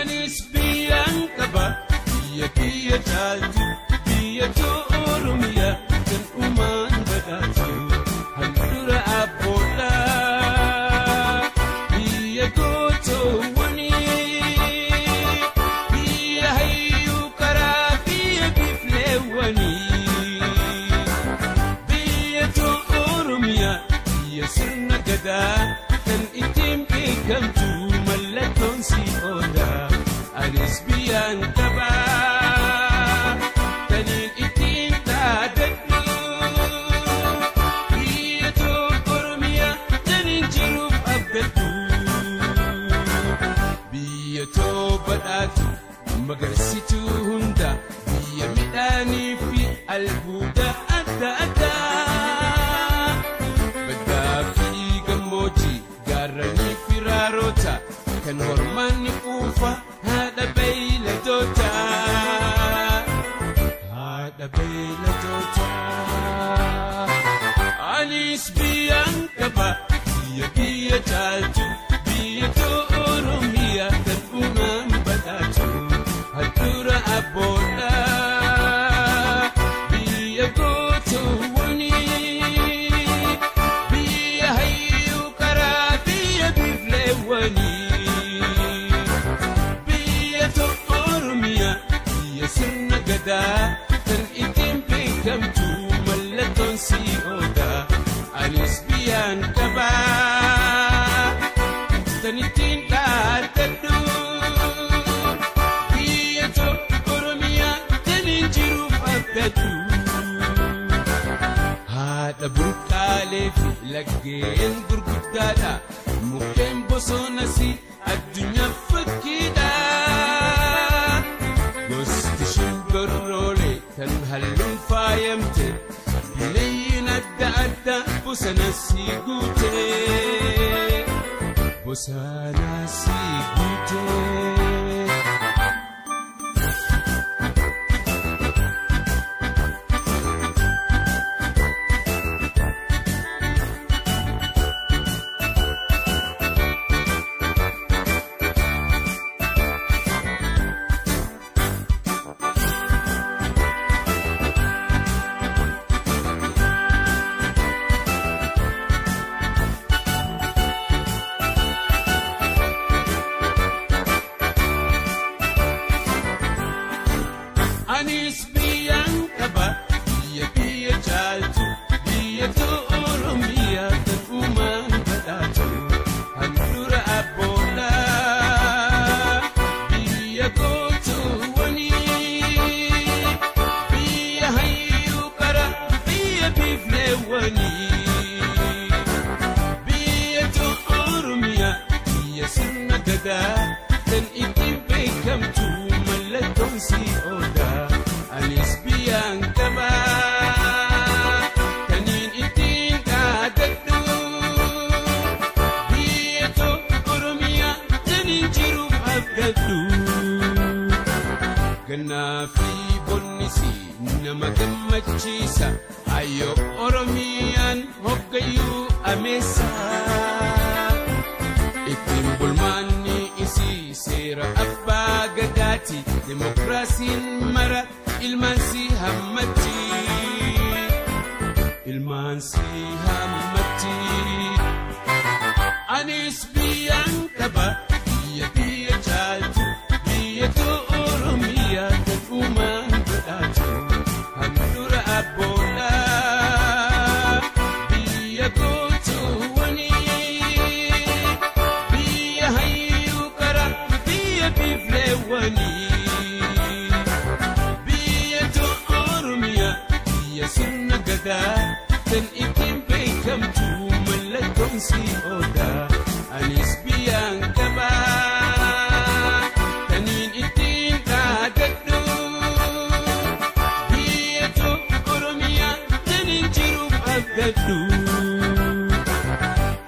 Anis biyyaan qaba biyya kiyya caaltu biyya Oromiyaa kan uumaan badhaatu handhuura abboodha. Biyya gootoowwanii biyya hayyuu karaa biyya biifleewwanii biyya Oromiyaa biyya sirna gadaa kan ittiin beekamtu mallattoon si oolaa. Anis biyyaan qaba taniin ittiin dhaadadhu biyya Oromiyaa taniin jiruuf abdadhu biyya badhaatu magarsituu hunda biyya midhaanii fi albuuda adda addaa baddaa fi gammoojjii gaarranii fi raaroota kan hormaanni quufa. Haadha beeyladoota haadha beeyladoota. Anis biyyaan qaba biyya kiyya caaltu biyya Oromiyaa kan uumaan badhaatu handhuura abboodha. Biyya gootoowwanii biyya hayyuu karaa biyya biifleewwanii. Biyya sirna gadaa kan ittiin beekamtu mallattoon si oolaa. Anis biyyaan qaba tan ittiin dhaadadhu biyya Oromiyaa taniin jiruuf abdadhu. Haadha burqaalee fi laggeen gurguddaadha mukkeen bosonas addunyaaf fakkiidha. Gosti shimbirroolee kan halluun faayamte bineeyyiin adda addaa bosona si guute bosona si guute. Anis biyyaan qaba biyya kiyya caaltu biyya Oromiyaa kan uumaan badhaatu handhuura abboodha. Biyya gootoowwanii biyya hayyuu karaa biyya biifleewwanii biyya Oromiyaa biyya sirna gadaa kan ittiin beekamtu mallattoon si oolaa. Anis biyyaan qaba taniin ittiin dhaadadhu biyya Oromiyaa taniin jiruuf abdadhu. Gannaa fi bonnis nama gammachiisa ayyoo Oromiyaan hoggayyuu ameessa. Ittiin bulmaanni isii seera abbaa gadaati dimokiraasiin mara ilmaan si hammatti ilmaan si hammatti. Anis biyyaan qaba biyya kiyya caaltu biyya Oromiyaa kan uumaan badhaatu handhuura abboodha. Biyya gootoowwanii biyya hayyuu karaa biyya biifleewwanii biyya Oromiyaa biyya sirna gadaa kan ittiin beekamtu mallattoon si oolaa. Anis biyyaan qaba taniin ittiin dhaadadhu biyya Oromiyaa taniin jiruuf abdadhu.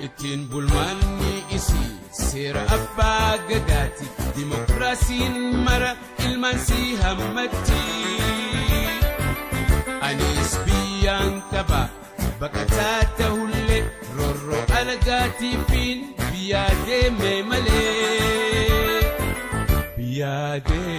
Ittiin bulmaanni isii seera abbaa gadaati dimokiraasiin mara ilmaan si hammatti. Anis biyyaan qaba baqataa ta'ullee roorroo alagaatiifiin biyyaa deeme malee. Yaadee.